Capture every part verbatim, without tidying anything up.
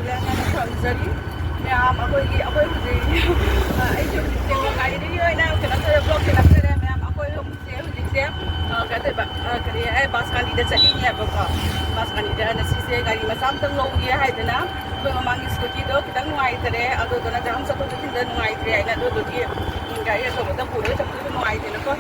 ꯌꯥꯝꯅ ꯈꯨꯔꯨꯝꯖꯔꯤ ꯃꯌꯥꯝ꯫ ꯑꯩꯈꯣꯏꯒꯤ, ꯑꯩꯈꯣꯏ ꯍꯧꯖꯤꯛ, ꯑ, ꯑꯩꯁꯦ ꯍꯧꯖꯤꯛꯁꯦ ꯒꯥꯔꯤꯗꯒꯤ ꯑꯣꯏꯅ ꯀꯩꯅꯣ ꯇꯧꯔꯦ, vlog ꯁꯦ ꯅꯝꯖꯔꯦ ꯃꯌꯥꯝ꯫ ꯑꯩꯈꯣꯏ ꯑꯍꯨꯝꯁꯦ ꯍꯧꯖꯤꯛꯁꯦ, ꯑ, ꯀꯩꯅꯣ ꯇꯧꯕ, ꯑ, ꯀꯔꯤ ꯍꯥꯏ, ꯕꯥꯁꯀꯥꯟꯗꯤꯗ ꯆꯠꯂꯤꯅꯦꯕꯀꯣ꯫ ꯕꯥꯁꯀꯥꯟꯗꯤꯗ ꯉꯁꯤꯁꯦ ꯒꯥꯔꯤ ꯃꯆꯥ ꯑꯝꯇꯪ ꯂꯧꯒꯦ ꯍꯥꯏꯗꯅ, ꯑꯩꯈꯣꯏ ꯃꯃꯥꯡꯒꯤ ꯁ꯭ꯀꯨꯇꯤꯗꯣ ꯈꯤꯇꯪ ꯅꯨꯡꯉꯥꯏꯇꯔꯦ, ꯑꯗꯨꯗꯨꯅ ꯖꯥꯝ ꯆꯠꯊꯣꯛ ꯆꯠꯁꯤꯟꯗ ꯅꯨꯡꯉꯥꯏꯇ꯭ꯔꯦ ꯍꯥꯏꯅ, ꯑꯗꯨꯗꯨꯒꯤ, ꯎꯝ, ꯒꯥꯔꯤ ꯑꯆꯧꯕꯗ ꯄꯨꯔꯒ ꯆꯠꯄꯗꯨꯁꯨ ꯅꯨꯡꯉꯥꯏꯇꯦꯅꯀꯣ꯫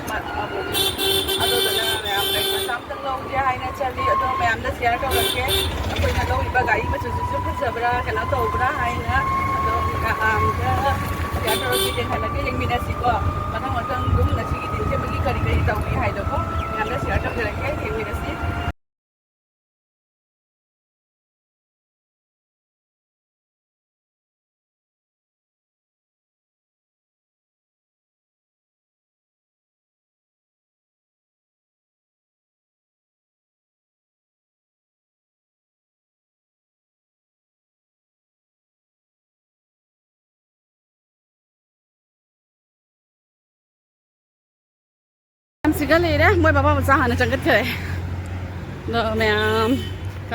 ꯑꯗꯨꯗꯨꯅ ꯃꯌꯥꯝ ꯒꯥꯔꯤ ꯃꯆꯥ ꯈꯤꯇꯪ ꯂꯧꯒꯦ ꯍꯥꯏꯅ ꯆꯠꯂꯤ꯫ ꯑꯗꯣ ꯃꯌꯥꯝꯗ ꯁꯤꯌꯔ ꯇꯧꯔꯛꯀꯦ꯫ ꯑꯩꯈꯣꯏꯅ ꯂꯧꯔꯤꯕ ꯒꯥꯔꯤ ꯃꯆꯨꯁꯤꯁꯨ ꯐꯖꯕ꯭ꯔꯥ, ꯀꯩꯅꯣ ꯇꯧꯕ꯭ꯔꯥ ꯍꯥꯏꯅ꯫ ꯑꯗꯣ ꯃꯌꯥꯝꯗ ꯁꯤꯌꯔ ꯇꯧꯔꯛꯀꯦ, ꯌꯦꯡꯍꯜꯂꯛꯀꯦ, ꯌꯦꯡꯃꯤꯟꯅꯁꯤꯀꯣ꯫ ꯃꯊꯪ ꯃꯊꯪ ꯑꯗꯨꯝ ꯉꯁꯤꯒꯤ ꯗꯤꯟꯁꯦ ꯑꯃꯒꯤ ꯀꯔꯤ ꯀꯔꯤ ꯇꯧꯏ ꯍꯥꯏꯗꯣꯀꯣ, ꯃꯌꯥꯝꯗ ꯁꯤꯌꯔ ꯇꯧꯖꯔꯛꯀꯦ, ꯌꯦꯡꯃꯤꯟꯅꯁꯤ꯫ ꯌꯥꯝ ꯁꯤꯒ ꯂꯩꯔꯦ꯫ ꯃꯣꯏ ꯃꯄꯥ ꯃꯆꯥ ꯍꯥꯟꯅ ꯆꯪꯈꯠꯈ꯭ꯔꯦ꯫ ꯑꯗꯣ ꯃꯌꯥꯝ,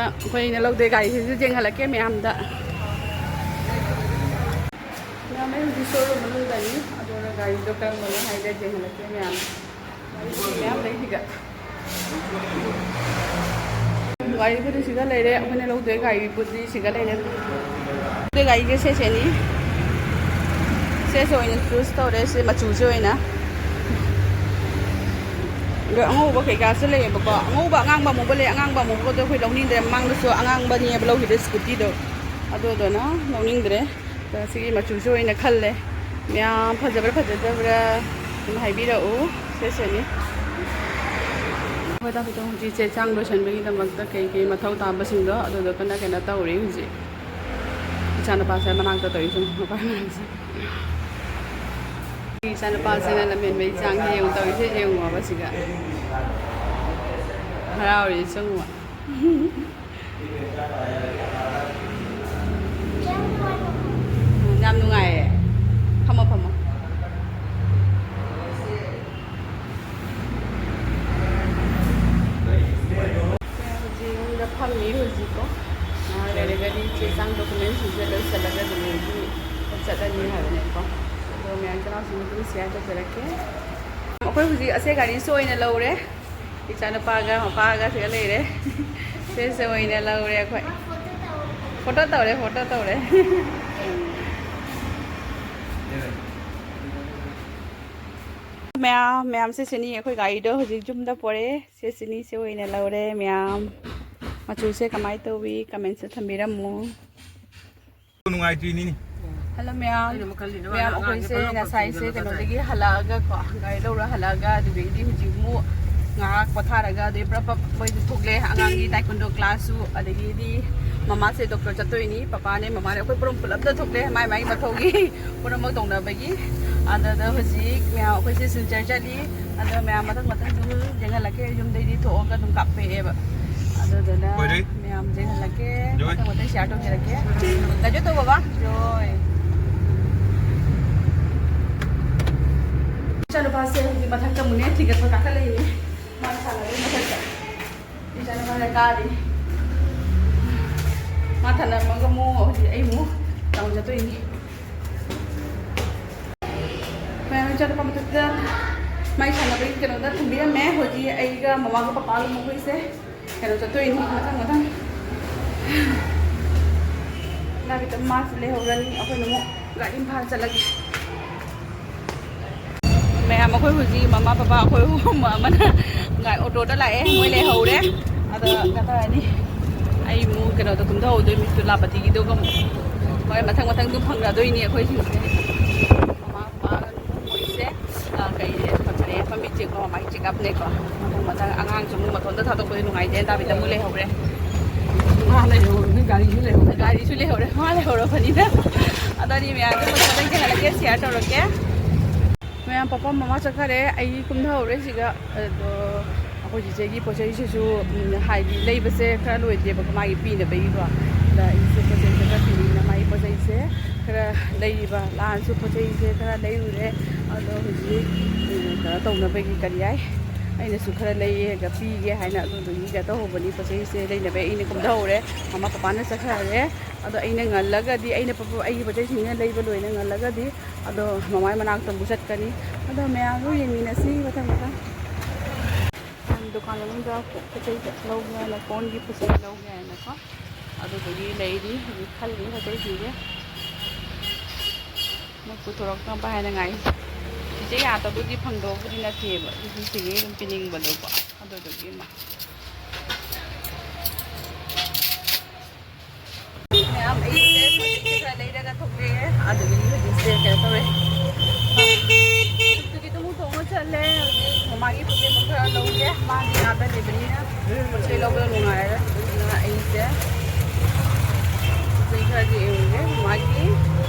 ꯑꯩꯈꯣꯏꯅ ꯂꯧꯗꯣꯏ ꯒꯥꯔꯤꯁꯤꯁꯨ ꯌꯦꯡꯍꯜꯂꯛꯀꯦ ꯃꯌꯥꯝꯗ꯫ ꯃꯌꯥꯝ, ꯑꯩ ꯍꯧꯖꯤꯛ ꯁꯣꯔꯨꯝ ꯃꯅꯨꯡꯗꯅꯤ꯫ ꯑꯗꯨꯅ ꯒꯥꯔꯤꯗꯣ ꯀꯔꯝꯕꯅꯣ ꯍꯥꯏꯗ ꯌꯦꯡꯍꯜꯂꯛꯀꯦ ꯃꯌꯥꯝ꯫ ꯒꯥꯔꯤꯕꯨꯗꯤ ꯃꯌꯥꯝ ꯂꯩ ꯁꯤꯗ꯫ ꯒꯥꯔꯤꯕꯨꯗꯤ ꯁꯤꯗ ꯂꯩꯔꯦ꯫ ꯑꯩꯈꯣꯏꯅ ꯂꯧꯗꯣꯏ ꯒꯥꯔꯤꯕꯨꯗꯤ ꯁꯤꯗ ꯂꯩꯔꯦ꯫ ꯂꯧꯗꯣꯏ ꯒꯥꯔꯤꯁꯦ ꯁꯦꯁꯦꯅꯤ꯫ ꯁꯦꯁꯦ ꯑꯣꯏꯅ ꯆꯨꯁ ꯇꯧꯔꯦ, ꯁꯤ ꯃꯆꯨꯁꯦ ꯑꯣꯏꯅ꯫ ꯑꯗꯣ ꯑꯉꯧꯕ ꯀꯩꯀꯥꯁꯨ ꯂꯩꯌꯦꯕꯀꯣ꯫ ꯑꯉꯧꯕ, ꯑꯉꯥꯡꯕ, ꯑꯃꯨꯕ ꯂꯩ꯫ ꯑꯉꯥꯡꯕ, ꯑꯃꯨꯕꯗꯣ ꯑꯩꯈꯣꯏ ꯂꯧꯅꯤꯡꯗ꯭ꯔꯦ꯫ ꯃꯃꯥꯡꯗꯁꯨ ꯑꯉꯥꯡꯕꯅꯦꯕ ꯂꯧꯈꯤꯗꯣꯏ ꯁ꯭ꯀꯨꯇꯤꯗꯣ꯫ ꯑꯗꯨꯗꯨꯅ ꯂꯧꯅꯤꯡꯗ꯭ꯔꯦ꯫ ꯑꯗ ꯁꯤꯒꯤ ꯃꯆꯨꯁꯨ ꯑꯣꯏꯅ ꯈꯜꯂꯦ꯫ ꯃꯌꯥꯝ ꯐꯖꯕ꯭ꯔꯥ ꯐꯖꯗꯕ꯭ꯔꯥ ꯑꯗꯨꯝ ꯍꯥꯏꯕꯤꯔꯛꯎ꯫ ꯁꯦꯁꯦꯅꯤ꯫ ꯑꯩꯈꯣꯏ ꯇꯥ ꯈꯤꯇꯪ ꯍꯧꯖꯤꯛ ꯆꯦ ꯆꯥꯡ ꯂꯣꯏꯁꯟꯕꯒꯤꯗꯃꯛꯇ ꯀꯩ ꯀꯩ ꯃꯊꯧ ꯇꯥꯕꯁꯤꯡꯗꯣ ꯑꯗꯨꯗꯣ ꯀꯟꯅ ꯀꯩꯅꯣ ꯇꯧꯔꯤ ꯍꯧꯖꯤꯛ꯫ ꯏꯆꯥꯅꯨꯄꯥꯁꯦ ꯃꯅꯥꯛꯇ ꯇꯧꯔꯤ ꯁꯨꯝ ꯃꯄꯥ ꯃꯅꯥꯛꯁꯦ꯫ ꯏꯆꯥꯅꯨꯄꯥꯁꯤꯅ ꯂꯝꯍꯦꯟꯕꯒꯤ ꯆꯥꯡꯁꯦ ꯌꯦꯡꯉꯨ ꯇꯧꯔꯤꯁꯦ, ꯌꯦꯡꯉꯨꯕ ꯁꯤꯒ꯫ ꯍꯔꯥꯎꯔꯤꯁꯦ ꯁꯨꯝ꯫ ꯌꯥꯝ ꯅꯨꯡꯉꯥꯏꯌꯦ꯫ ꯐꯝꯃꯣ, ꯐꯝꯃꯣ꯫ ꯍꯧꯖꯤꯛ ꯌꯨꯝꯗ ꯐꯝꯃꯤ ꯍꯧꯖꯤꯛꯀꯣ꯫ ꯉꯥꯏꯍꯥꯛ ꯂꯩꯔꯒꯗꯤ ꯆꯦ ꯆꯥꯡ ꯗꯣꯀꯨꯃꯦꯟꯁꯤꯡꯁꯦ ꯂꯣꯏꯁꯤꯜꯂꯒ ꯑꯗꯨꯗꯒꯤ ꯆꯠꯂꯅꯤ ꯍꯥꯏꯕꯅꯦꯀꯣ꯫ ꯑꯗꯣ ꯃꯌꯥꯝ ꯏꯆꯤꯟ ꯏꯅꯥꯎꯁꯤꯡ ꯑꯗꯨꯝ ꯁꯤꯌꯥꯔ ꯇꯧꯖꯔꯛꯀꯦ꯫ ꯑꯩꯈꯣꯏ ꯍꯧꯖꯤꯛ ꯑꯁꯦ ꯒꯥꯔꯤꯁꯨ ꯑꯣꯏꯅ ꯂꯧꯔꯦ꯫ ꯏꯆꯥꯅꯨꯄꯥꯒ ꯃꯄꯥꯒ ꯁꯤꯒ ꯂꯩꯔꯦ꯫ ꯁꯤꯁꯦ ꯑꯣꯏꯅ ꯂꯧꯔꯦ ꯑꯩꯈꯣꯏ꯫ ꯐꯣꯇꯣ ꯇꯧꯔꯦ, ꯐꯣꯇꯣ ꯇꯧꯔꯦ꯫ ꯃꯌꯥꯝ, ꯃꯌꯥꯝꯁꯦ ꯁꯤꯅꯤ ꯑꯩꯈꯣꯏ ꯒꯥꯔꯤꯗꯣ ꯍꯧꯖꯤꯛ ꯌꯨꯝꯗ ꯄꯣꯔꯛꯑꯦ꯫ ꯁꯦ ꯁꯤꯅꯤꯁꯦ ꯑꯣꯏꯅ ꯂꯧꯔꯦ ꯃꯌꯥꯝ꯫ ꯃꯆꯨꯁꯦ ꯀꯃꯥꯏꯅ ꯇꯧꯏ? ꯀꯃꯦꯟꯁꯇ ꯊꯝꯕꯤꯔꯝꯃꯨ꯫ ꯅꯨꯡꯉꯥꯏꯇ꯭ꯔꯤꯅꯤꯅꯦ꯫ ꯍꯜꯂꯣ ꯃꯌꯥꯝ꯫ ꯑꯩꯅ ꯑꯃꯨꯛ ꯈꯜꯂꯤꯅ ꯃꯌꯥꯝ, ꯑꯉꯥꯡꯁꯦ ꯑꯩꯈꯣꯏꯁꯦ ꯀꯔꯝꯕ ꯉꯁꯥꯏꯁꯦ ꯁ꯭ꯀꯨꯜꯗꯅꯣ ꯀꯩꯅꯣꯗꯒꯤ ꯀꯗꯥꯏꯗ? ꯍꯜꯂꯛꯑꯒ ꯀꯣ, ꯒꯥꯔꯤ ꯂꯧꯔ ꯍꯜꯂꯛꯑꯒ ꯑꯗꯨꯗꯒꯤꯗꯤ ꯍꯧꯖꯤꯛ ꯑꯃꯨꯛ ꯉꯥꯏꯍꯥꯛ ꯄꯣꯊꯥꯔꯒ ꯑꯗꯩ ꯄꯨꯔꯥ ꯄꯞ ꯃꯣꯏꯁꯨ ꯊꯣꯛꯂꯦ꯫ ꯑꯉꯥꯡꯒꯤ ꯇꯥꯏꯀꯨꯟꯗꯣ ꯀ꯭ꯂꯥꯁꯁꯨ, ꯑꯗꯒꯤꯗꯤ ꯃꯃꯥꯁꯦ ꯗꯣꯛꯇꯔ ꯆꯠꯇꯣꯏꯅꯤ, ꯄꯄꯥꯅꯦ ꯃꯃꯥꯅꯦ, ꯑꯩꯈꯣꯏ ꯄꯨꯔꯝ ꯄꯨꯂꯞꯇ ꯊꯣꯛꯂꯦ ꯃꯥꯏ ꯃꯥꯏ ꯃꯊꯧꯒꯤ꯫ ꯄꯨꯝꯅꯃꯛ ꯇꯧꯅꯕꯒꯤ꯫ ꯑꯗꯨꯗ ꯍꯧꯖꯤꯛ ꯃꯌꯥꯝ ꯑꯩꯈꯣꯏꯁꯦ ꯁꯤꯜꯆꯔ ꯆꯠꯂꯤ꯫ ꯑꯗꯣ ꯃꯌꯥꯝ ꯃꯊꯪ ꯃꯊꯪ ꯑꯗꯨꯝ ꯌꯦꯡꯍꯜꯂꯛꯀꯦ꯫ ꯌꯨꯝꯗꯩꯗꯤ ꯊꯣꯛꯑꯒ ꯑꯗꯨꯝ ꯀꯥꯞꯄꯛꯑꯦꯕ꯫ ꯑꯗꯨꯗꯨꯅ ꯂꯣꯏꯔꯦ꯫ ꯃꯌꯥꯝ ꯌꯦꯡꯍꯜꯂꯛꯀꯦ꯫ ꯖꯣꯏ꯫ ꯃꯊꯪ ꯃꯊꯪ ꯁꯤꯌꯥꯔ ꯇꯧꯖꯔꯛꯀꯦ꯫ ꯂꯥꯏꯖꯣꯏ ꯇꯧ ꯕꯕꯥ꯫ ꯖꯣꯏ꯫ ꯏꯆꯥꯅꯨꯄꯥꯁꯦ ꯍꯧꯖꯤꯛ ꯃꯊꯛꯇ ꯑꯃꯨꯛꯅꯦ ꯊꯤꯒꯠꯄ ꯀꯥꯈꯠꯂꯛꯏꯅꯦ꯫ ꯃꯥ ꯁꯥꯟꯅꯕꯒꯤ ꯃꯊꯛꯇ꯫ ꯏꯆꯥꯅꯨꯄꯥꯅ ꯀꯥꯔꯤ꯫ ꯃꯥ ꯊꯅꯝꯃꯒ ꯑꯃꯨꯛ ꯍꯧꯖꯤꯛ ꯑꯩ ꯑꯃꯨꯛ ꯇꯧ ꯆꯠꯇꯣꯏꯅꯤ꯫ ꯃꯌꯥꯝ ꯏꯆꯥꯅꯨꯄꯥ ꯃꯊꯛꯇ ꯃꯥꯏ ꯁꯥꯟꯅꯕꯒꯤ ꯀꯩꯅꯣꯗ ꯊꯝꯕꯤꯔꯝꯃꯦ꯫ ꯍꯧꯖꯤꯛ ꯑꯩꯒ ꯃꯃꯥꯒ ꯄꯄꯥꯒ ꯃꯈꯣꯏꯁꯦ ꯀꯩꯅꯣ ꯆꯠꯇꯣꯏꯅꯤ, ꯃꯊꯪ ꯃꯊꯪ꯫ ꯂꯥꯕꯤꯗ ꯃꯥꯁꯨ ꯂꯩꯍꯧꯔꯅꯤ, ꯑꯩꯈꯣꯏꯅ ꯑꯃꯨꯛ ꯒꯥꯔꯤ ꯏꯝꯐꯥꯜ ꯆꯠꯂꯒꯦ꯫ ꯃꯌꯥꯝ ꯑꯩꯈꯣꯏ ꯍꯧꯖꯤꯛ ꯃꯃꯥ ꯄꯄꯥ ꯑꯩꯈꯣꯏ ꯑꯍꯨꯝ, ꯑꯃꯅ ꯉꯥꯏ ꯑꯣꯇꯣꯗ ꯂꯥꯛꯑꯦ, ꯃꯣꯏ ꯂꯩꯍꯧꯔꯦ꯫ ꯑꯗ ꯀꯩꯅꯣ ꯇꯧꯔꯅꯤ, ꯑꯩ ꯑꯃꯨꯛ ꯀꯩꯅꯣꯗ ꯀꯨꯝꯊꯍꯧꯗꯣꯏꯅꯤ, ꯆꯨꯂꯥꯄꯇꯤꯒꯤꯗꯨꯒ ꯑꯃꯨꯛ꯫ ꯍꯣꯏ, ꯃꯊꯪ ꯃꯊꯪ ꯑꯗꯨꯝ ꯐꯪꯅꯗꯣꯏꯅꯤ ꯑꯩꯈꯣꯏꯁꯤꯡꯁꯦ꯫ ꯃꯃꯥ ꯄꯄꯥꯒ ꯑꯗꯨꯝ ꯃꯣꯏꯁꯦ, ꯑ, ꯀꯩ, ꯀꯔꯤ, ꯃꯃꯤꯠ ꯆꯦꯛꯄ, ꯃꯃꯥꯏ ꯆꯦꯛꯑꯞꯅꯦꯀꯣ꯫ ꯃꯊꯪ ꯃꯊꯪ ꯑꯉꯥꯡꯁꯨ ꯑꯃꯨꯛ ꯃꯇꯣꯝꯇ ꯊꯥꯗꯣꯛꯄꯗꯤ ꯅꯨꯡꯉꯥꯏꯇꯦ, ꯗꯥꯕꯤꯗ ꯑꯃꯨꯛ ꯂꯩꯍꯧꯔꯦ꯫ ꯃꯥ ꯂꯩꯍꯧꯔꯕꯅꯤ, ꯒꯥꯔꯤꯁꯨ ꯂꯩꯍꯧꯔꯦ꯫ ꯒꯥꯔꯤꯁꯨ ꯂꯩꯍꯧꯔꯦ, ꯃꯥ ꯂꯩꯍꯧꯔꯕꯅꯤꯅ꯫ ꯑꯗꯣ ꯑꯩ ꯃꯌꯥꯝꯗꯣ ꯃꯊꯪ ꯃꯊꯪ ꯌꯦꯡꯍꯜꯂꯛꯀꯦ, ꯁꯤꯌꯥꯔ ꯇꯧꯔꯛꯀꯦ꯫ ꯃꯌꯥꯝ ꯄꯄꯥ ꯃꯃꯥ ꯆꯠꯈꯔꯦ, ꯑꯩ ꯀꯨꯝꯊꯍꯧꯔꯦ ꯁꯤꯒ꯫ ꯑꯗꯣ ꯑꯩꯈꯣꯏ ꯆꯤꯆꯦꯒꯤ ꯄꯣꯠ ꯆꯩꯁꯤꯁꯨ, ꯎꯝ, ꯍꯥꯏꯗꯤ ꯂꯩꯕꯁꯦ ꯈꯔ ꯂꯣꯏꯗꯦꯕꯀꯣ, ꯃꯥꯒꯤ ꯄꯤꯅꯕꯒꯤꯀꯣ꯫ ꯑꯗ ꯑꯩꯁꯦ ꯄꯣꯠ ꯆꯩꯁꯦ ꯈꯔ ꯄꯤꯅꯤꯡꯅ ꯃꯥꯒꯤ ꯄꯣꯠ ꯆꯩꯁꯦ ꯈꯔ ꯂꯩꯔꯤꯕ, ꯂꯥꯟꯁꯨ ꯄꯣꯠ ꯆꯩꯁꯦ ꯈꯔ ꯂꯩꯔꯨꯔꯦ꯫ ꯑꯗꯣ ꯍꯧꯖꯤꯛ, ꯎꯝ, ꯀꯩꯅꯣ ꯇꯧꯅꯕꯒꯤ ꯀꯔꯤ ꯍꯥꯏ, ꯑꯩꯅꯁꯨ ꯈꯔ ꯂꯩꯔꯒ ꯄꯤꯒꯦ ꯍꯥꯏꯅ ꯑꯗꯨꯗꯨꯒꯤ ꯀꯩꯅꯣ ꯇꯧꯍꯧꯕꯅꯤ꯫ ꯄꯣꯠ ꯆꯩꯁꯦ ꯂꯩꯅꯕ ꯑꯩꯅ ꯀꯨꯝꯊꯍꯧꯔꯦ꯫ ꯃꯃꯥ ꯄꯄꯥꯅ ꯆꯠꯈ꯭ꯔꯦ꯫ ꯑꯗꯣ ꯑꯩꯅ ꯉꯜꯂꯒꯗꯤ, ꯑꯩꯅ ꯄꯣꯠ-, ꯑꯩꯒꯤ ꯄꯣꯠ ꯆꯩꯁꯤꯡꯁꯤꯅ ꯂꯩꯕ ꯂꯣꯏꯅ ꯉꯜꯂꯒꯗꯤ ꯑꯗꯣ ꯃꯃꯥꯏ ꯃꯅꯥꯛꯇ ꯑꯃꯨꯛ ꯆꯠꯀꯅꯤ꯫ ꯑꯗꯣ ꯃꯌꯥꯝꯗꯣ ꯌꯦꯡꯃꯤꯟꯅꯁꯤ ꯃꯊꯪ ꯃꯊꯪ꯫ ꯗꯨꯀꯥꯟ ꯃꯅꯨꯡꯗ ꯄꯣꯠ ꯆꯩ ꯂꯧꯒꯦ ꯍꯥꯏꯅ, ꯀꯣꯟꯒꯤ ꯄꯣꯠ ꯆꯩ ꯂꯧꯒꯦ ꯍꯥꯏꯅꯀꯣ꯫ ꯑꯗꯨꯗꯨꯒꯤ ꯂꯩꯔꯤ ꯍꯧꯖꯤꯛ ꯈꯜꯂꯤ ꯄꯣꯠ ꯆꯩꯁꯤꯡꯁꯦ꯫ ꯃꯣꯏ ꯄꯨꯊꯣꯔꯛꯅꯕ ꯍꯥꯏꯅ ꯉꯥꯏ꯫ ꯆꯤꯆꯦ ꯌꯥꯗꯕꯨꯗꯤ ꯐꯪꯗꯧꯕꯨꯗꯤ ꯅꯠꯇꯦꯕ, ꯏꯆꯦꯁꯤꯡꯒꯤ ꯑꯗꯨꯝ ꯄꯤꯅꯤꯡꯕꯗꯣꯀꯣ꯫ ꯑꯗꯨꯗꯨꯒꯤ ꯑꯃ꯫ ꯃꯌꯥꯝ ꯑꯩꯁꯦ ꯄꯣꯠ ꯆꯩ ꯈꯔ ꯂꯩꯔꯒ ꯊꯣꯛꯂꯛꯑꯦ꯫ ꯑꯗꯨꯗꯒꯤ ꯍꯧꯖꯤꯛꯁꯦ ꯀꯩꯅꯣ ꯇꯧꯔꯦ꯫ ꯇꯨꯀꯤ ꯇꯨꯃꯨ ꯊꯣꯡꯉ ꯆꯠꯂꯦ꯫ ꯍꯧꯖꯤꯛ ꯃꯃꯥꯒꯤ ꯄꯣꯠ ꯆꯩ ꯈꯔ ꯂꯧꯒꯦ꯫ ꯃꯥꯗꯤ ꯑꯥꯗ ꯂꯩꯕꯅꯤꯅ ꯄꯣꯠ ꯆꯩ ꯂꯧꯕꯗ ꯅꯨꯡꯉꯥꯏꯔꯔꯣꯏ꯫ ꯑꯗꯨꯅ ꯑꯩꯁꯦ ꯄꯣꯠ ꯆꯩ ꯈꯔ ꯌꯦꯡꯉꯨꯒꯦ ꯃꯃꯥꯒꯤ꯫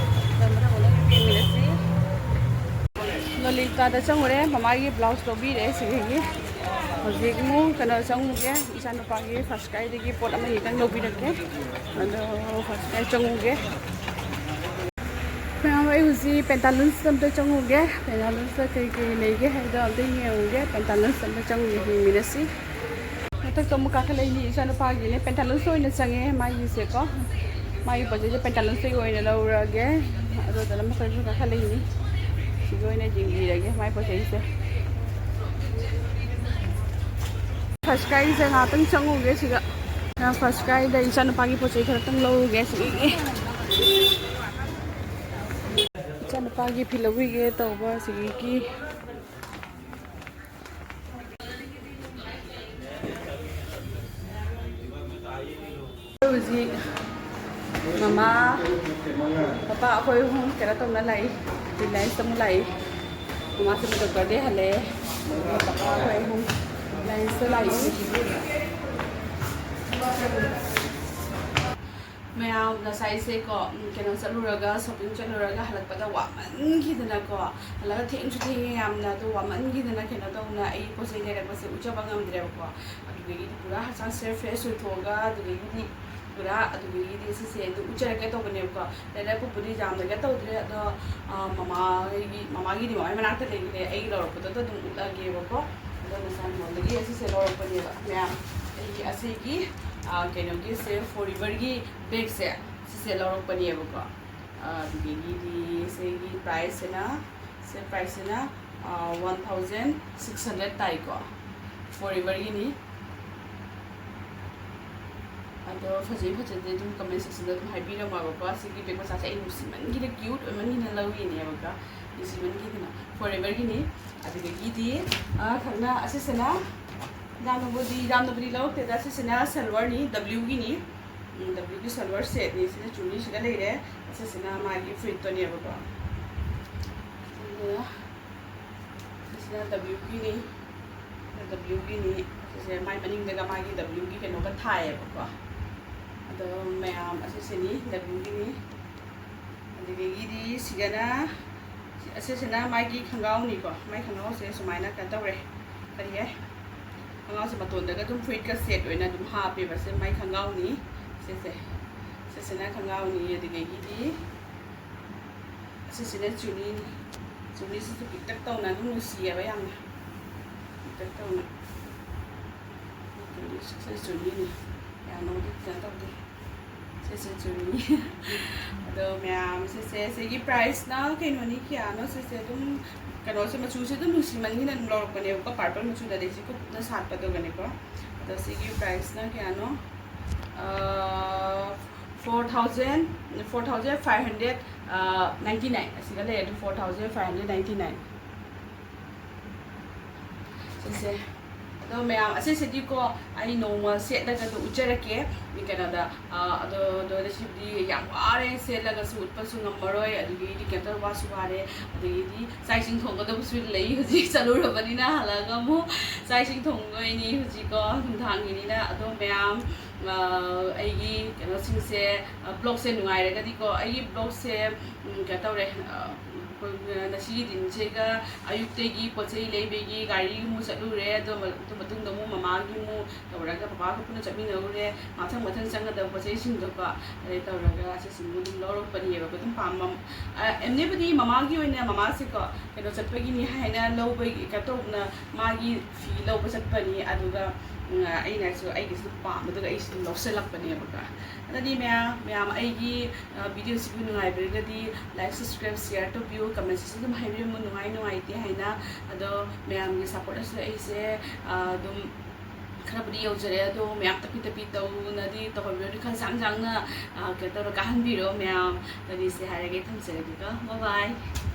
ꯑꯗꯨ ꯃꯊꯪ ꯃꯊꯪ ꯌꯦꯡꯃꯤꯟꯅꯁꯤ꯫ ꯂꯣꯂꯤꯇꯥꯗ ꯆꯪꯉꯨꯔꯦ, ꯃꯃꯥꯒꯤ ꯕ꯭ꯂꯥꯎꯁ ꯂꯧꯕꯤꯔꯦ ꯁꯤꯗꯒꯤ꯫ ꯍꯧꯖꯤꯛ ꯑꯃꯨꯛ ꯀꯩꯅꯣ ꯆꯪꯉꯨꯒꯦ, ꯏꯆꯥꯅꯨꯄꯥꯒꯤ ꯐꯥꯔꯁ ꯀꯥꯏꯗꯒꯤ ꯄꯣꯠ ꯑꯃ ꯑꯅꯤꯇꯪ ꯂꯧꯕꯤꯔꯛꯀꯦ꯫ ꯑꯗꯣ ꯐꯥꯔꯁ ꯀꯥꯏ ꯆꯪꯉꯨꯒꯦ꯫ ꯃꯌꯥꯝ, ꯑꯩ ꯍꯧꯖꯤꯛ ꯄꯦꯟꯇꯥꯂꯨꯟꯁ ꯑꯝꯇ ꯆꯪꯉꯨꯒꯦ꯫ ꯄꯦꯟꯇꯥꯂꯨꯟꯁꯇ ꯀꯩ ꯀꯩ ꯂꯩꯒꯦ ꯍꯥꯏꯕꯗꯣ ꯑꯝꯇ ꯌꯦꯡꯉꯨꯒꯦ꯫ ꯄꯦꯟꯇꯥꯂꯨꯟꯁ ꯑꯝꯇ ꯆꯪꯉꯨꯒꯦ, ꯌꯦꯡꯃꯤꯟꯅꯁꯤ꯫ ꯃꯊꯛꯇ ꯑꯃꯨꯛ ꯀꯥꯈꯠꯂꯛꯏꯅꯤ ꯏꯆꯥꯅꯨꯄꯥꯒꯤꯅꯦ꯫ ꯄꯦꯟꯇꯥꯂꯨꯟꯁ ꯑꯣꯏꯅ ꯆꯪꯉꯦ ꯃꯥꯒꯤꯁꯦꯀꯣ꯫ ꯃꯥꯒꯤ ꯄꯣꯠ ꯆꯩꯁꯦ ꯄꯦꯟꯇꯥꯂꯨꯟꯁꯇꯒꯤ ꯑꯣꯏꯅ ꯂꯧꯔꯒꯦ꯫ ꯑꯗꯨꯗꯨꯅ ꯃꯊꯛꯇ ꯀꯥꯈꯠꯂꯛꯏꯅꯤ꯫ ꯁꯤꯒꯤ ꯑꯣꯏꯅ ꯌꯦꯡꯕꯤꯔꯒꯦ ꯃꯥꯒꯤ ꯄꯣꯠ ꯆꯩꯁꯦ꯫ ꯐꯥꯔꯁ ꯀꯥꯏꯁꯦ ꯉꯥꯛꯇꯪ ꯆꯪꯉꯨꯒꯦ ꯁꯤꯒ꯫ ꯐꯥꯔꯁ ꯀꯥꯏꯗ ꯏꯆꯥꯅꯨꯄꯥꯒꯤ ꯄꯣꯠ ꯆꯩ ꯈꯔꯇꯪ ꯂꯧꯔꯨꯒꯦ ꯁꯤꯒꯤ꯫ ꯏꯆꯥꯅꯨꯄꯥꯒꯤ ꯐꯤ ꯂꯧꯕꯤꯒꯦ ꯇꯧꯕ ꯁꯤꯒꯤ꯫ ꯑꯩꯈꯣꯏ ꯍꯧꯖꯤꯛ ꯃꯃꯥ, ꯄꯄꯥ ꯑꯩꯈꯣꯏ ꯑꯍꯨꯝ ꯀꯩꯅꯣ ꯇꯧꯅ ꯂꯥꯛꯏ, ꯔꯤꯂꯥꯏꯟꯁꯇ ꯑꯃꯨꯛ ꯂꯥꯛꯏ꯫ ꯃꯃꯥꯁꯦ ꯗꯣꯛꯇꯔꯗꯩ ꯍꯜꯂꯛꯑꯦ꯫ ꯄꯄꯥ ꯑꯩꯈꯣꯏ ꯑꯍꯨꯝ ꯔꯤꯂꯥꯏꯟꯁꯇ ꯂꯥꯛꯏ꯫ ꯃꯌꯥꯝ ꯉꯁꯥꯏꯁꯦꯀꯣ, ꯎꯝ, ꯀꯩꯅꯣ ꯆꯠꯂꯨꯔꯒ, ꯁꯣꯄꯤꯡ ꯆꯠꯂꯨꯔꯒ ꯍꯜꯂꯛꯄꯗ ꯋꯥꯃꯟꯈꯤꯗꯅꯀꯣ, ꯍꯜꯂꯛꯑꯒ ꯊꯦꯡꯁꯨ ꯊꯦꯡꯉꯦ ꯌꯥꯝꯅ, ꯑꯗꯣ ꯋꯥꯃꯟꯈꯤꯗꯅ ꯀꯩꯅꯣ ꯇꯧꯅ ꯑꯩ ꯄꯣꯠ ꯆꯩ ꯂꯩꯔꯛꯄꯁꯦ ꯎꯠꯆꯕ ꯉꯝꯗ꯭ꯔꯦꯕꯀꯣ꯫ ꯑꯗꯨꯗꯒꯤꯗꯤ ꯄꯨꯔꯥ ꯍꯛꯆꯥꯡꯁꯦ ꯐ꯭ꯔꯦꯁ ꯑꯣꯏꯊꯣꯛꯑꯒ, ꯑꯗꯨꯗꯒꯤꯗꯤ ꯄꯨꯔꯥ, ꯑꯗꯨꯗꯒꯤꯗꯤ ꯁꯤꯁꯦ ꯑꯗꯨꯝ ꯎꯠꯆꯔꯛꯀꯦ ꯇꯧꯕꯅꯦꯕꯀꯣ꯫ ꯂꯩꯔꯛꯄꯕꯨꯗꯤ ꯌꯥꯝꯅꯒ ꯇꯧꯗ꯭ꯔꯦ, ꯑꯗꯣ, ꯑ, ꯃꯃꯥꯒꯤ, ꯃꯃꯥꯒꯤꯗꯤ ꯃꯃꯥꯏ ꯃꯅꯥꯛꯇ ꯂꯩꯈ꯭ꯔꯦ, ꯑꯩꯒꯤ ꯂꯧꯔꯛꯄꯗꯨꯗ ꯑꯗꯨꯝ ꯎꯠꯂꯒꯦꯕꯀꯣ꯫ ꯑꯗꯨꯅ ꯁꯥꯏꯃꯣꯟꯗꯒꯤ ꯑꯁꯤꯁꯦ ꯂꯧꯔꯛꯄꯅꯦꯕ ꯃꯌꯥꯝ꯫ ꯑꯩꯒꯤ ꯑꯁꯤꯒꯤ, ꯑ, ꯀꯩꯅꯣꯒꯤꯁꯦ, ꯐꯣꯔ ꯏꯚꯔꯒꯤ ꯕꯦꯒꯁꯦ, ꯁꯤꯁꯦ ꯂꯧꯔꯛꯄꯅꯦꯕꯀꯣ꯫ ꯑ, ꯑꯗꯨꯗꯒꯤꯗꯤ ꯁꯤꯒꯤ ꯄ꯭ꯔꯥꯏꯁꯁꯤꯅ, ꯁꯤ ꯄ꯭ꯔꯥꯏꯁꯁꯤꯅ, ꯑ, ꯋꯥꯟ ꯊꯥꯎꯖꯟ ꯁꯤꯛꯁ ꯍꯟꯗ꯭ꯔꯦꯠ ꯇꯥꯏꯀꯣ, ꯐꯣꯔ ꯏꯚꯔꯒꯤꯅꯤ꯫ ꯑꯗꯣ ꯐꯖꯩ ꯐꯖꯗꯦ ꯑꯗꯨꯝ ꯀꯃꯦꯟ ꯁꯦꯛꯁꯟꯗ ꯑꯗꯨꯝ ꯍꯥꯏꯕꯤꯔꯝꯃꯣꯕꯀꯣ꯫ ꯁꯤꯒꯤ ꯕꯦꯒ ꯃꯆꯥꯁꯦ ꯑꯩ ꯅꯨꯡꯁꯤꯃꯟꯈꯤꯗꯅ, ꯀ꯭ꯌꯨꯠ ꯑꯣꯏꯃꯟꯈꯤꯗꯅ ꯂꯧꯔꯤꯅꯦꯕꯀꯣ꯫ ꯅꯨꯡꯁꯤꯃꯟꯈꯤꯗꯅ ꯐꯣꯔ ꯏꯚꯔꯒꯤꯅꯤ꯫ ꯑꯗꯨꯗꯒꯤꯗꯤ, ꯑ, ꯈꯛꯅ ꯑꯁꯤꯁꯤꯅ ꯌꯥꯝꯅꯕꯨꯗꯤ, ꯌꯥꯝꯅꯕꯨꯗꯤ ꯂꯧꯔꯛꯇꯦꯗ꯫ ꯑꯁꯤꯁꯤꯅ ꯁꯜꯋꯥꯔꯅꯤ, ꯗꯕ꯭ꯂꯤꯎꯒꯤꯅꯤ꯫ ꯎꯝ, ꯗꯕ꯭ꯂꯤꯎꯒꯤ ꯁꯜꯋꯥꯔ ꯁꯦꯠꯅꯤ꯫ ꯁꯤꯅ ꯆꯨꯅꯤꯁꯤꯒ ꯂꯩꯔꯦ꯫ ꯑꯁꯤꯁꯤꯅ ꯃꯥꯒꯤ ꯐꯨꯔꯤꯠꯇꯨꯅꯦꯕꯀꯣ꯫ ꯑꯗꯨꯒ ꯁꯤꯁꯤꯅ ꯗꯕ꯭ꯂꯤꯎꯒꯤꯅꯤ꯫ ꯗꯕ꯭ꯂꯤꯎꯒꯤꯅꯤ꯫ ꯁꯤꯁꯦ ꯃꯥꯏ ꯃꯅꯤꯡꯗꯒ ꯃꯥꯒꯤ ꯗꯕ꯭ꯂꯤꯎꯒꯤ ꯀꯩꯅꯣꯒ ꯊꯥꯏꯌꯦꯕꯀꯣ꯫ ꯑꯗꯣ ꯃꯌꯥꯝ ꯑꯁꯤꯁꯤꯅꯤ, ꯗꯕ꯭ꯂꯤꯎꯒꯤꯅꯤ꯫ ꯑꯗꯨꯗꯒꯤꯗꯤ ꯁꯤꯒꯅ, ꯑꯁꯤꯁꯤꯅ ꯃꯥꯒꯤ ꯈꯣꯡꯒ꯭ꯔꯥꯎꯅꯤꯀꯣ꯫ ꯃꯥꯏ ꯈꯣꯡꯒ꯭ꯔꯥꯎꯁꯦ ꯁꯨꯃꯥꯏꯅ ꯀꯩꯅꯣ ꯇꯧꯔꯦ꯫ ꯀꯔꯤ ꯍꯥꯏ? ꯈꯣꯡꯒ꯭ꯔꯥꯎꯁꯦ ꯃꯇꯣꯟꯗꯒ ꯑꯗꯨꯝ ꯐꯨꯔꯤꯠꯀ ꯁꯦꯠ ꯑꯣꯏꯅ ꯑꯗꯨꯝ ꯍꯥꯞꯄꯦꯕ꯫ ꯁꯤ ꯃꯥꯏ ꯈꯣꯡꯒ꯭ꯔꯥꯎꯅꯤ꯫ ꯁꯤꯁꯦ, ꯁꯤꯁꯤꯅ ꯈꯣꯡꯒ꯭ꯔꯥꯎꯅꯤ꯫ ꯑꯗꯨꯗꯒꯤꯗꯤ ꯑꯁꯤꯁꯤꯅ ꯆꯨꯅꯤꯅꯤ꯫ ꯆꯨꯅꯤꯁꯤꯁꯨ ꯄꯤꯛꯇꯛ ꯇꯧꯅ ꯑꯗꯨꯝ ꯅꯨꯡꯁꯤꯌꯦꯕ ꯌꯥꯝꯅ꯫ ꯄꯤꯛꯇꯛ ꯇꯧꯅ꯫ ꯆꯨꯅꯤꯁꯤꯁꯨ ꯆꯨꯅꯤꯅꯤ꯫ ꯌꯥꯝꯅꯕꯨꯗꯤ ꯀꯩꯅꯣ ꯇꯧꯗꯦ꯫ ꯁꯤꯁꯦ ꯆꯨꯅꯤ꯫ ꯑꯗꯣ ꯃꯌꯥꯝ ꯁꯤꯁꯦ, ꯁꯤꯒꯤ ꯄ꯭ꯔꯥꯏꯁꯅ ꯀꯩꯅꯣꯅꯤ, ꯀꯌꯥꯅꯣ ꯁꯤꯁꯦ? ꯑꯗꯨꯝ ꯀꯩꯅꯣꯁꯦ, ꯃꯆꯨꯁꯦ ꯑꯗꯨꯝ ꯅꯨꯡꯁꯤꯃꯟꯒꯤꯅ ꯑꯗꯨꯝ ꯂꯧꯔꯛꯄꯅꯦꯕꯀꯣ꯫ ꯄꯔꯄꯜ ꯃꯆꯨꯗꯗꯤ ꯁꯤ ꯀꯨꯞꯅ ꯁꯥꯠꯄꯗꯨꯒꯅꯦꯀꯣ꯫ ꯑꯗꯣ ꯁꯤꯒꯤ ꯄ꯭ꯔꯥꯏꯁꯅ ꯀꯌꯥꯅꯣ? ꯑꯥ, four thousand, four thousand five hundred ninety nine꯫ ꯑꯁꯤꯒ ꯂꯩꯔꯦ ꯑꯗꯨ, four thousand five hundred ninety nine꯫ ꯁꯤꯁꯦ꯫ ꯑꯗꯣ ꯃꯌꯥꯝ, ꯑꯁꯤꯁꯤꯗꯤꯀꯣ, ꯑꯩ ꯅꯣꯡꯃ ꯁꯦꯠꯂꯒ ꯑꯗꯨꯝ ꯎꯠꯆꯔꯛꯀꯦ꯫ ꯀꯩꯅꯣꯗ, ꯑꯥ, ꯑꯗꯣ, ꯑꯗꯣ ꯁꯤꯕꯨꯗꯤ ꯌꯥꯝ ꯋꯥꯔꯦ, ꯁꯦꯠꯂꯒꯁꯨ ꯎꯠꯄꯁꯨ ꯉꯝꯃꯔꯣꯏ, ꯑꯗꯨꯗꯒꯤꯗꯤ ꯀꯩꯅꯣ ꯇꯧꯔ ꯋꯥꯁꯨ ꯋꯥꯔꯦ, ꯑꯗꯒꯤꯗꯤ ꯆꯥꯛ ꯏꯁꯤꯡ ꯊꯣꯡꯒꯗꯕꯁꯨ ꯂꯩ꯫ ꯍꯧꯖꯤꯛ ꯆꯠꯂꯨꯔꯕꯅꯤꯅ ꯍꯜꯂꯛꯑꯒ ꯑꯃꯨꯛ ꯆꯥꯛ ꯏꯁꯤꯡ ꯊꯣꯡꯗꯣꯏꯅꯤ ꯍꯧꯖꯤꯛꯀꯣ, ꯅꯨꯡꯗꯥꯡꯒꯤꯅꯤꯅ꯫ ꯑꯗꯣ ꯃꯌꯥꯝ, ꯑꯥ, ꯑꯩꯒꯤ ꯀꯩꯅꯣꯁꯤꯡꯁꯦ, ꯑꯥ, ꯕ꯭ꯂꯣꯒꯁꯦ ꯅꯨꯡꯉꯥꯏꯔꯒꯗꯤꯀꯣ, ꯑꯩꯒꯤ ꯕ꯭ꯂꯣꯒꯁꯦ, ꯎꯝ, ꯀꯩꯅꯣ ꯇꯧꯔꯦ, ꯑꯥ, ꯑꯩꯈꯣꯏ ꯉꯁꯤꯒꯤ ꯗꯤꯟꯁꯤꯒ ꯑꯌꯨꯛꯇꯒꯤ ꯄꯣꯠ ꯆꯩ ꯂꯩꯕꯒꯤ ꯒꯥꯔꯤ ꯑꯃꯨꯛ ꯆꯠꯂꯨꯔꯦ, ꯑꯗꯨ ꯃ-, ꯑꯗꯨ ꯃꯇꯨꯡꯗ ꯑꯃꯨꯛ ꯃꯃꯥꯒꯤ ꯑꯃꯨꯛ ꯇꯧꯔꯒ ꯄꯄꯥꯒ ꯄꯨꯟꯅ ꯆꯠꯃꯤꯟꯅꯔꯨꯔꯦ꯫ ꯃꯊꯪ ꯃꯊꯪ ꯆꯪꯒꯗꯕ ꯄꯣꯠ ꯆꯩꯁꯤꯡꯗꯣꯀꯣ, ꯑꯗꯩ ꯇꯧꯔꯒ ꯑꯁꯤꯁꯤꯡꯗꯣ ꯑꯗꯨꯝ ꯂꯧꯔꯛꯄꯅꯦꯕꯀꯣ꯫ ꯑꯗꯨꯝ ꯄꯥꯝꯕ ꯑ, ꯑꯦꯝꯅꯦꯕꯨꯗꯤ ꯃꯃꯥꯒꯤ ꯑꯣꯏꯅ ꯃꯃꯥꯁꯦꯀꯣ ꯀꯩꯅꯣ ꯆꯠꯄꯒꯤꯅꯤ ꯍꯥꯏꯅ ꯂꯧꯕꯒꯤ ꯀꯩꯅꯣ ꯇꯧꯗꯅ ꯃꯥꯒꯤ ꯐꯤ ꯂꯧꯕ ꯆꯠꯄꯅꯤ꯫ ꯑꯗꯨꯒ ꯎꯝ, ꯑꯩꯅꯁꯨ ꯑꯩꯒꯤꯁꯨ ꯄꯥꯝꯕꯗꯨꯒ ꯑꯩꯁꯨ ꯑꯗꯨꯝ ꯂꯧꯁꯤꯜꯂꯛꯄꯅꯦꯕꯀꯣ꯫ ꯑꯗꯨꯗꯤ ꯃꯌꯥꯝ, ꯃꯌꯥꯝ ꯑꯩꯒꯤ ꯑ, ꯚꯤꯗꯤꯑꯣꯁꯤꯕꯨ ꯅꯨꯡꯉꯥꯏꯕꯤꯔꯒꯗꯤ like, subscribe, share ꯇꯧꯕꯤꯌꯨ, comment section ꯑꯗꯨꯝ ꯍꯥꯏꯕꯤꯔꯝꯃꯨ ꯅꯨꯡꯉꯥꯏ ꯅꯨꯡꯉꯥꯏꯇꯦ ꯍꯥꯏꯅ꯫ ꯑꯗꯣ ꯃꯌꯥꯝꯒꯤ supportꯅꯁꯨ ꯑꯩꯁꯦ ꯑ, ꯑꯗꯨꯝ ꯈꯔꯕꯨꯗꯤ ꯌꯧꯖꯔꯦ, ꯑꯗꯣ ꯃꯌꯥꯝ ꯇꯞꯄꯤ ꯇꯞꯄꯤ ꯇꯧꯅꯗꯤ ꯇꯧꯍꯧꯕꯤꯔꯗꯤ ꯈꯔ ꯁꯥꯡ ꯁꯥꯡꯅ ꯑ, ꯀꯩꯅꯣ ꯇꯧꯔ ꯀꯥꯍꯟꯕꯤꯔꯣ ꯃꯌꯥꯝ꯫ ꯑꯗꯨꯗꯤ ꯁꯤ ꯍꯥꯏꯔꯒꯦ, ꯊꯝꯖꯔꯒꯦꯀꯣ, bye bye꯫